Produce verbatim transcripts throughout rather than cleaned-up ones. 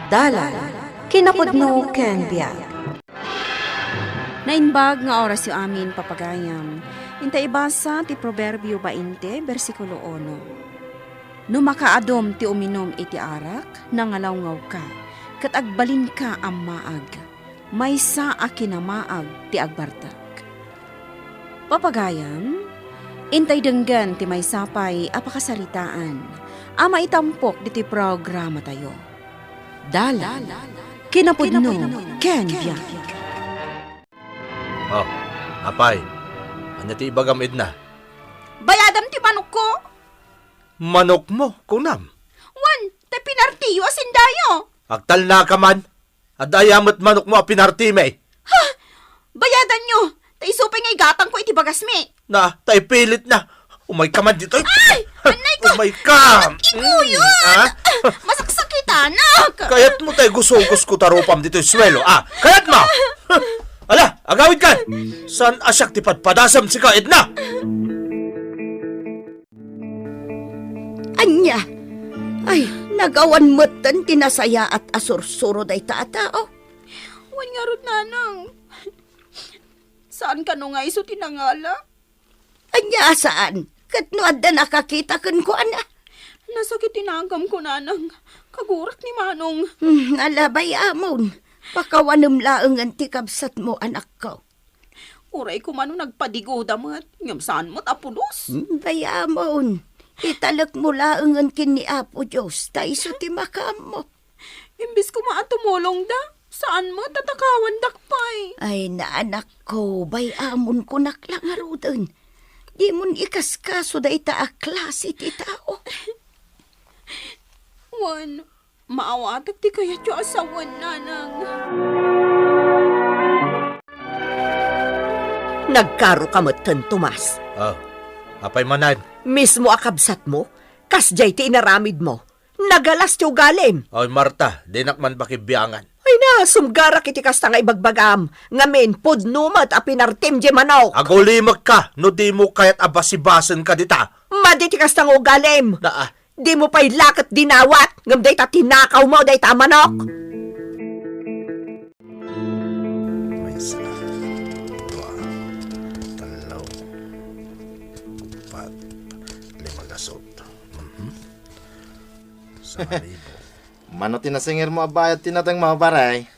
Dalan, kinapudno ken biag. Naimbag nga orasyo amin, papagayam. Inta ibasa ti Proverbio bainte, bersikulo uno. No makaadum ti uminum iti arak, nangalawngawka, ket agbalinka a maag. Maysa a kinamaag ti agbartek. Papagayam, intay denggen ti maysa pay a pakasaritaan a maitampok ditoy programatayo. Dalan, kinapudno, ken biag. Oh, apay, ania ti ibagam, Edna? Bayadam ti manokko. Manokmo, kunam? Wen, tay pinartiyo a sindayo. Agtalnaka man. Adda aya met manokmo a pinartimi? Ha? Bayadanyo. Ta isu pay nga igatangko iti bagasmi. Na, ta ipilit na. Umayka man ditoy. Ay! Anay ko! Umayka! Ikuyo! Mm, ha? Masaksakitanak! Kayatmo tay gusugosko ta rupam ditoy suelo, ah? Kayatmo? Ala, agawidka! Saan a siak ti padpadasem sika, Edna? Ania? Ay, nagawan metten ti nasayaat a sursuro dayta a tao. Wen ngarud, nanang. Saan kano nga isu ti nangala? Ania a saan? Ket no adda nakakita kenkuana? Nasakit ti nagamko, nanang. Kagurak ni Manong. Hmm, ala, bay-amon. Pakawanem laengen ti kabsatmo, anakko. Uray koma no nagpadigoda met, ngem saan met a pulos. Hmm, bay-amon, italekmo laengen ken ni Apo Dios, ta isu ti makaammo. Imbes koma a tumulongda, saan met a takawandak pay. Ay, naanakko, bay-amon, kunak la ngaruden. Dimon ikaskaso dayta a klase ti tao. Wen, maawatek ti kayatyo a sawen, nanang. Nagkaroka metten, Tomas. Ah, apay manen? Mismo a kabsatmo, kasdiay ti inaramidmo. Nagalas ti ugalim. Ay, Marta, dinak man pakibiangan. Ay na, sumgarak iti kasta nga ibagbagam. Ngamin, pudno met a pinartim diay manok. Agulimekka no dimo kayat a basibasenka dita. Madi ti kasta nga ugalim. Naa. Dimo pay la ket dinawat, ngem dayta tinakawmo, dayta a manok. Maysa, dua, tallo, uppat, lima gasut. Mhm. Sangaribu. Mano ti nasingirmo a bayad ti natengmo, pare?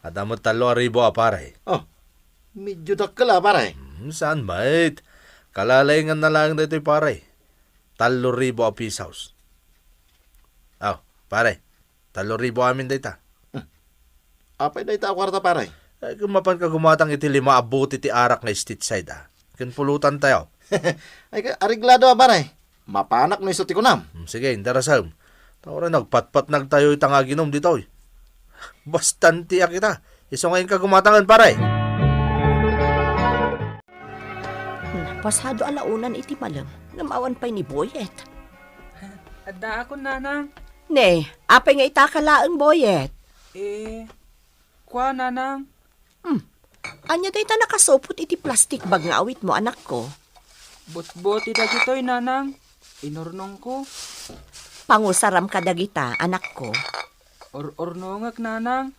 Adda met tallo a ribu a, pare. Oh, medyo dakkel a, pare. Hmm, saan met? Kalalainganna laeng daytoy, pare. Tallo ribu a pisos. Aw, pare, tallo ribu amin dayta. Hmm. Apay dayta a kuarta, pare? Ay, ket mapanka gumatang iti lima a bote ti arak nga Stateside, a. Ken pulutantayo. Ay, ka-, areglado a, pare. Mapanak no isu ti kunam. Hmm, sige, indarasem. Ta uray nagpatpatnagtayo ita nga aginum ditoy. Bastantiak ita. Isu nga inka gumatangen, pare. Hmm, pasado a laonan iti malem, ngem awan pay ni Boyet. Addaakon, nanang. Ne, apay nga itaka laeng, Boyet? Eh, kua, nanang. Hmm. Ania dayta nakasupot iti plastic bag nga awitmo, anakko? Butboti dagitoy, nanang. Inurnongko. Pangusaram kadagita, anakko. Ur-urnongek, nanang.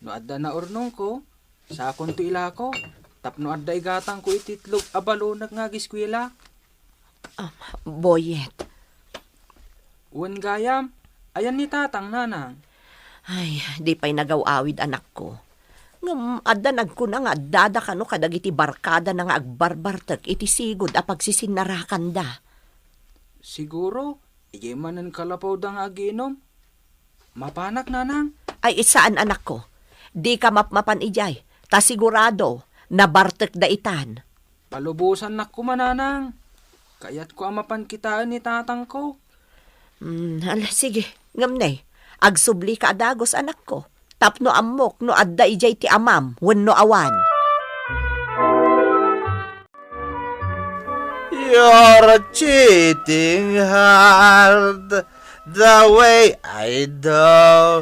No adda naurnongko, sakonto ilako, tapno adda igatangko iti itlog a balonek nga agiskuela. Ah, Boyet. Wen gayam, ayan ni tatang, nanang? Ay, di pay nagaw-awid, anakko. Ngem adda nagkuna nga addada kano kadagiti barkadana nga agbarbartek iti sigud a pagsisinnarakanda. Siguro, idiay manen kalapawda nga aginom. Mapanak, nanang? Ay, saan, anakko. Dika mapmapan idiay, ta sigurado, nabartekda itan. Palubosannak koma, nanang. Kayatko a mapan kitaen ni tatangko. Hmm, ala, sige. Ngem ne, agsublika a dagus, anakko. Tapno ammok no adda idiay ti amam wenno awan. You're cheating hard the way I do.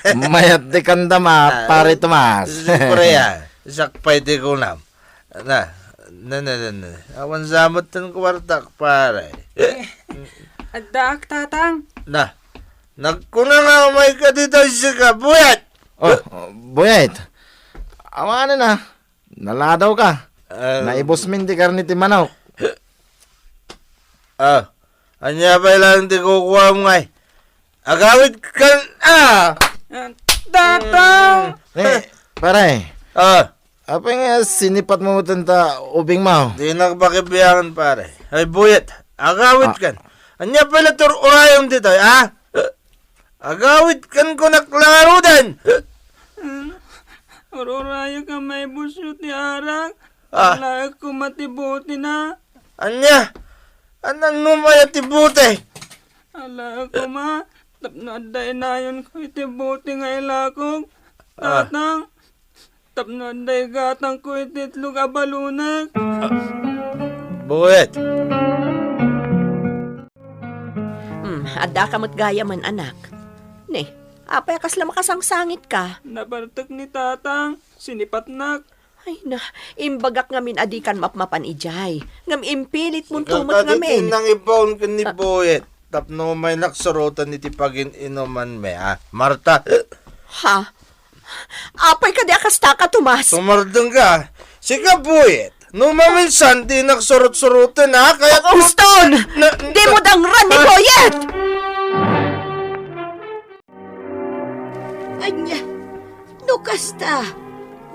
Mayat ti kandama, Ah, Pare Tomas. Siyempre, ah. Siak pay ti kunam. Na, na, na, na, na. Awan sa met ti kuartak, pare. Addaak, tatang. Na, Nagkuna nga umayka ditoy sika, Buyet! Oh, Buyet. Awanen a. Naladawka. Ah. Naibusmin ti karne ti manok. Ah, ania pay laeng ti kukuam ngay? Agawidkan, ah! Ah, Tatang! Eh, pare. Ah. Apay nga sinipatmo met ta ubingmo? Dinak pakibiangan, pare. Ay, Buyet, agawidkan. Ah. Ania pay la ti ur-urayom ditoy, ah? Agawidkan kunak la ngaruden. Ur-urayak a maibusyo ti arak. Ah. Alaek koma ti bote na. Ania? Anannom aya ti bote? Alaek koma, tapno adda inayonko iti bote nga ilakok. Ah. Tatang, tapno adda igatangko iti itlog a balonek. Buyet. Hmm, addaka met gayamen, anak. Ne, apay a kasla makasangsangitka? Nabartek ni Tatang, sinipatnak. Ay na, imbagak ngamin a dikan mapmapan idiay. Ngem impilitmonto met ngamin. Ikaw, tati, ti nang ibaon ken ni Buyet. Tapno umaynak suroten iti pagin-inumanmi, a, Marta. Ha? Apay kadi a kastaka, Tomas? Sumardengka. Sika, Buyet. No maminsan, dinak surot-suroten, a? Kayat mo... Uston! Na, na, dimo dangran ni Buyet! Ania? No kasta,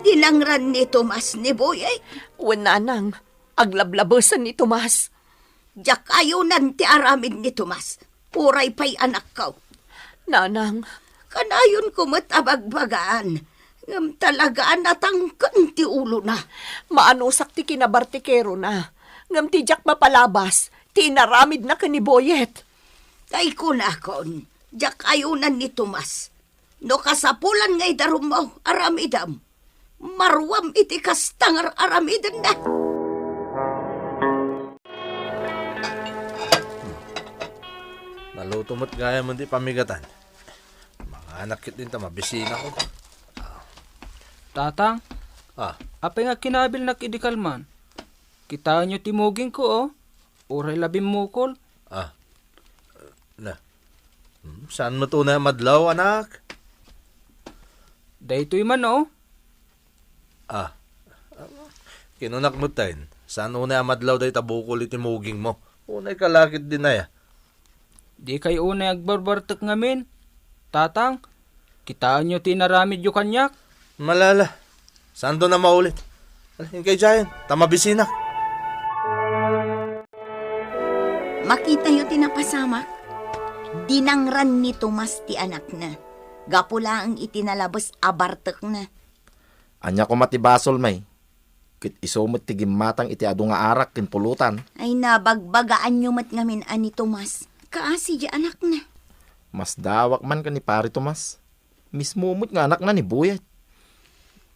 dinangran ni Tomas ni Buyet? Wen, nanang, aglablabesen ni Tomas. Diak ayonan ti aramid ni Tomas, uray pay anakko. Nanang. Kanayonko met a bagbagaan, ngem talaga a natangken ti ulona. Maanusak ti kinabartikerona, ngem ti diak mapalabas, ti inaramidna ken ni Boyet. Tay kunakon, diak ayonan ni Tomas. No kasapulan nga idarummo, aramidem. Maruam iti kasta nga ar-aramidenna. Naluto met gayamen ti pamigatan. Manganak ketdin ta mabisinako. Tatang, ah, apay nga kinabilnak idi kalman? Kitaenyo ti mugingko, o. Uray la bimmukol. Ah. Na. Hmm, saan met unay a madlaw, anak? Daytoy man, o. Ah. Kinunak metten, saan unay a madlaw dayta bukol iti mugingmo. Unay ka la ketdin aya. Dikay unay agbarbartek ngamin, Tatang. Kitaenyo ti inaramidyo kaniak. Malala. Saanton a maulit. Ala, inkay idiayen, ta mabisinak. Makitayo ti napasamak. Dinangran ni Tomas ti anakna. Gapu laeng iti nalabes a bartekna. Ania koma ti basol, May? Ket isu met ti gimmatang iti adu nga arak ken pulutan. Ay, nabagbagaanyo met ngamin a ni Tomas. Kaasi diay anakna. Masdawak man ken ni Pari Tomas. Mismo met nga anakna ni Buyet.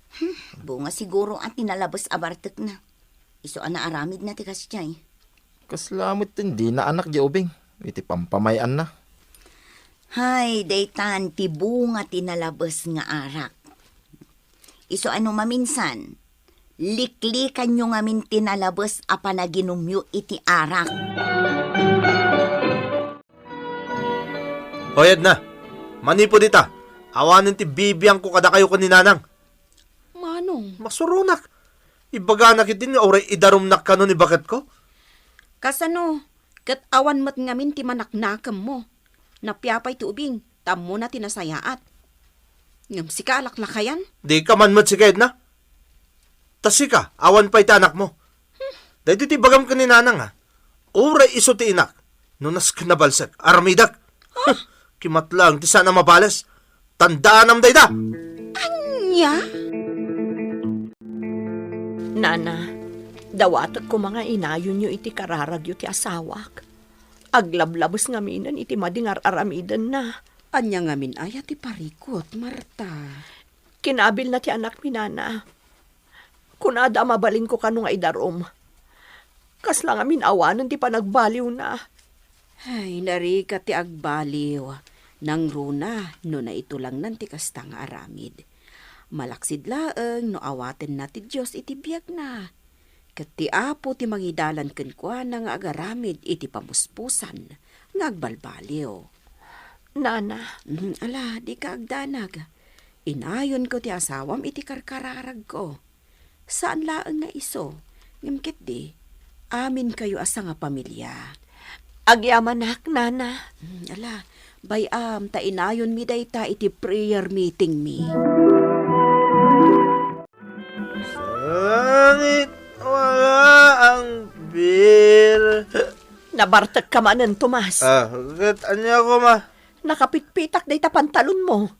Hmm, bunga siguro a ti nalabes a bartekna. Isu a naaramidna ti kasdiay. Kasla met ti dina anak diay ubing iti pampamay-anna. Hay, daytan ti bunga ti nalabes nga arak. Isu a no maminsan, liklikanyo ngamin ti nalabes a panaginumyo iti arak. Hoy, Edna, manipud ita, awanen ti bibiangko kadakayo ken ni Nanang. Manong? Masuronak. Ibaganak iti nga uray idarumnak kano ni baketko. Kasano? Ket awan met ngamin ti manaknakemmo. Nappiapay ti ubing, ta ammona ti nasayaat. Ngem sika a laklakayan? Dika man met sika, Edna. Ta sika, awan pay ti anakmo. Daytoy ti ibagam ken ni Nanang, a. Uray isu ti inak, no nasken a balsek, aramidek. Huh? Kimatlaeng ti saan a mabales. Tandaanam dayta. Ania? Nana, dawatek koma nga inayonyo iti kararagyo ti asawak. Aglablabes ngaminen iti madi nga ar-aramidenna. Ania ngamin aya ti parikut, Marta? Kinabilna ti anakmi, Nana. Kunada a mabalinko kano nga idarum. Kasla ngamin awanen ti panagbaliwna. Ay, narika ti agbaliw. Nangruna no naitulangnan ti kasta nga aramid. Malaksid laeng no awatenna ti Dios iti biagna. Ket ti Apo ti mangidalan kenkuana nga agaramid iti pamuspusan nga agbalbaliw. Nana. Mm, ala, dika agdanag. Inayonko ti asawam iti karkararagko. Saan laeng nga isu, ngem ketdi, aminkayo a sangapamilia. Agyamanak, Nana. Mm, ala, bay-am ta inayonmi dayta iti prayer meetingmi. Sangit, wala ang beer. Nabartekka manen, Tomas. Ah, ket ania koma? Nakapitpitak dayta pantalonmo.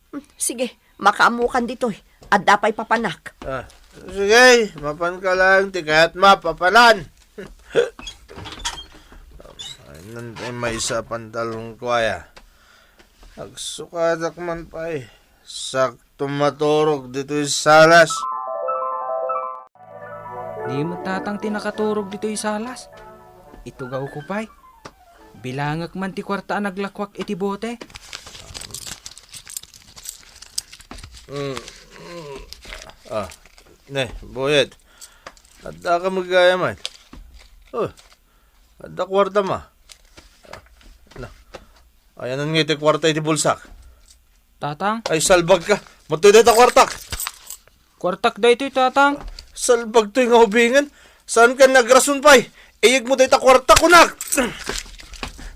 Hmm, sige, makaammokan ditoy. Adda pay papanak. Ah, sige, mapanka laeng ti kayatmo a papanan. Ay, nan tay maysa a pantalonko aya. Agsukatak man pay. Sakto maturog ditoy salas. Ni met tatang ti nakaturog ditoy salas. Itugawko pay. Bilangek man ti kuarta a naglakuak iti bote. Mm, mm. Ah, ne, Boyet. Adda ka met gayam. Oh, adda kuartam. Ah, na. Ayanna nga iti kuarta iti bulsak. Tatang? Ay, salbag ka. Matay dayta kuartak. Kuartak daytoy, Tatang. Salbag toy nga ubingen. Saan ka nagrason pay? Iyeg mo dayta kuarta, kunak.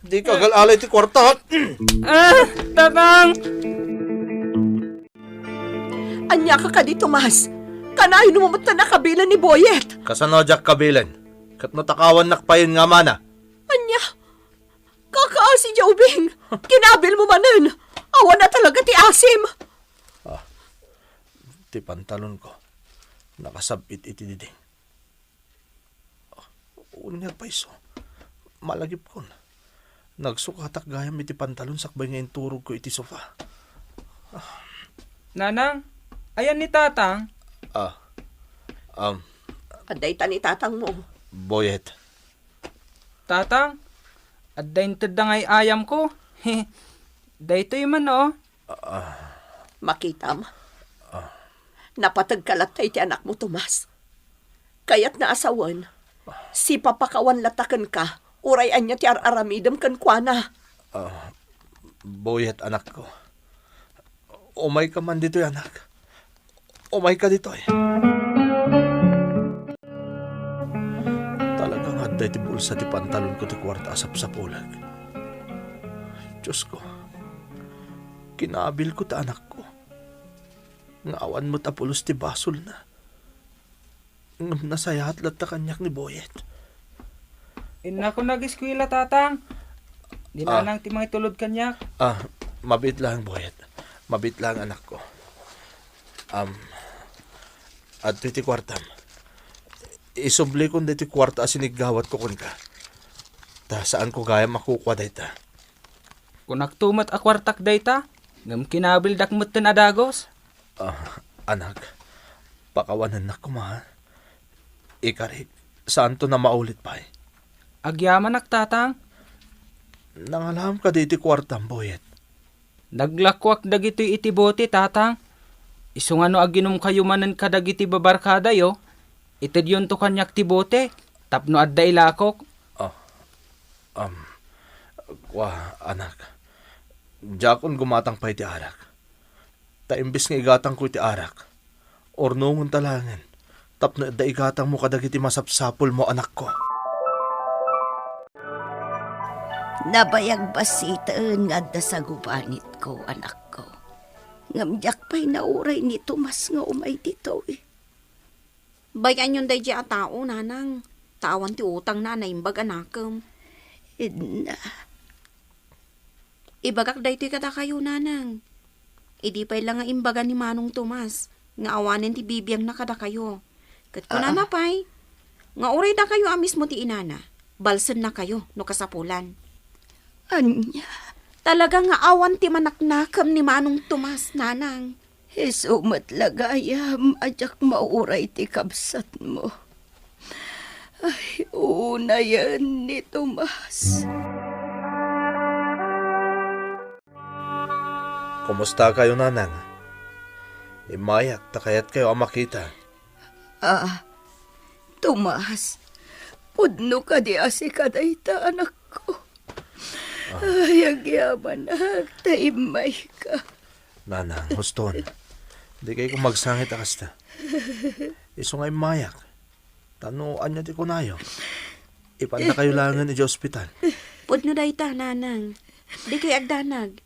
Di ka agal-alay ti kuarta, ha? Ah, Tatang! Ania ka kadi, Tomas? Kanayon mo met ta nakabilen ni Boyet? Kasano diak kabilen? Ket no takawannak payen nga amana? Ania? Kakaasi diay ubing! Kinabil mo manen! Awan a talaga ti asim! Ah, ti pantalonko. Nakasab-it iti diding. Ah, unyag pay isu. Malagipkon. Nagsukatak gayam iti pantalon sakbay nga inturogko iti sofa. Nanang, ayan ni Tatang? Ah, um, Adda ita ni tatangmo. Boyet. Tatang, adda intedda nga ay-ayamko. Daytoy man, oh. Ah. Makitam. Ah. Napateg ka latta iti anakmo, Tomas. Kayatna a sawen, sipapakawan latta kenka, uray ania ti ar-aramidem kenkuana. Ah, Boyet, anakko. Umayka man ditoy, anak. Umayka ditoy. Talaga nga adda iti bulsa ti pantalonko ti kuarta a sapsapulek. Diosko, kinabilko ti anakko. Nga awan met a pulos ti basolna. Ngem nasayaat latta kaniak ni Boyet. Innakon ageskuela, Tatang. Ni Ah. Nanang ti mangitulod kaniak. Ah, mabiit laeng, Boyet. Mabiit laeng, anakko. Am, adtoy ti kuartam. Isublikon daytoy kuarta a siniggawatko kenka. Ta saanko gayam a kukua dayta. Kunakto met a kuartak dayta, ngem kinabildak metten a dagus. Ah, anak, pakawanennak koma. Ikarik, saanton a maulit pay. Agyamanak, Tatang. Nangalam kadi iti kuartam, Boyet? Naglakuak dagitoy iti bote, Tatang. Isu nga no aginumkayo manen kadagiti babarkadayo, itedyonto kaniak ti bote tapno adda ilakok. Ah, um, kua, anak. Diakon gumatang pay ti arak. Ta imbes nga igatangko iti arak, urnongonta laengen tapno adda igatangmo kadagiti masapsapulmo, anakko. Nabayag bassiten nga adda sagubanitko, anakko. Ngem diak pay nauray ni Tomas nga umay ditoy. Bay-anyon daydiay a tao, nanang, ta awan ti utangna a naimbag a nakem. Edna. Ibagak daytoy kadakayo, nanang. Idi pay la nga imbaga ni Manong Tomas nga awanen ti bibiangna kadakayo. Ket kunana Ah. pay, nga uray dakayo a mismo ti inana, balsennakayo no kasapulan. Ania? Talaga nga awan ti manaknakem ni Manong Tomas, nanang. Isu met la gayam a diak mauray ti kabsatmo. Ay, unayen ni Tomas. Kumusta kayo, Nanang? Immayak ta kayat kayo a makita. Ah, Tomas, pudno kadi a sika dayta, anakko? Ay, agyamanak, ta immayka. Nanang, huston. Dikay koma agsangit a kasta. Isu nga immayak. Ta no ania ti kunayo, ipannakayo laengen idiay ospital. Pudno dayta, Nanang. Dikay agdanag.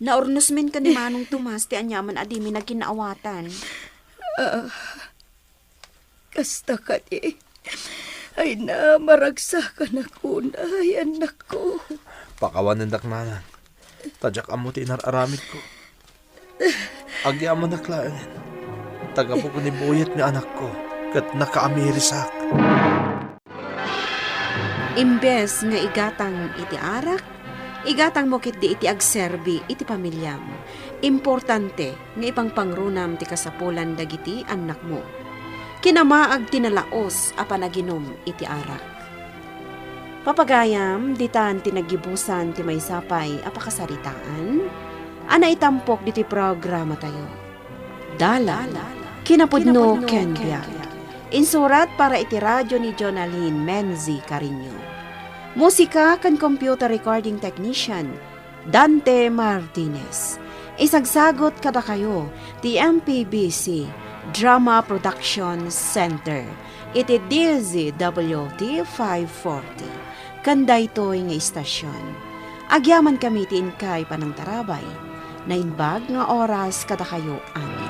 Naurnosmin ken ni Manong Tomas ti aniaman a dimi nagkinaawatan. Ah, kasta kadi. Ay na, maragsakanak unay, annakko. Pakawanendak, Nanang. Ta diak ammo ti inar-aramidko. Agyamanak laengen. Ta gapu ken ni Boyet nga anakko, ket nakaamirisak. Imbes nga igatang iti arak, igatangmo ketdi iti agserbi iti pamiliam. Importante nga ipangpangrunam ti kasapulan dagiti annakmo. Kinamaag ti nalaos a panaginum iti arak. Papagayam, ditan ti naggibusan ti maysa pay a pakasaritaan a naitampok ditoy programatayo. Dalan, kinapudno ken biag. Insurat para iti radyo ni Jonalyn Menzi Cariño. Musika ken computer recording technician, Dante Martinez. Isagsagut kadakayo ti M P B C Drama Production Center iti D Z W T five forty. Ken daytoy nga istasyon, agyamankami ti inkay panangtarabay. Naimbag nga oras kadakayo amin.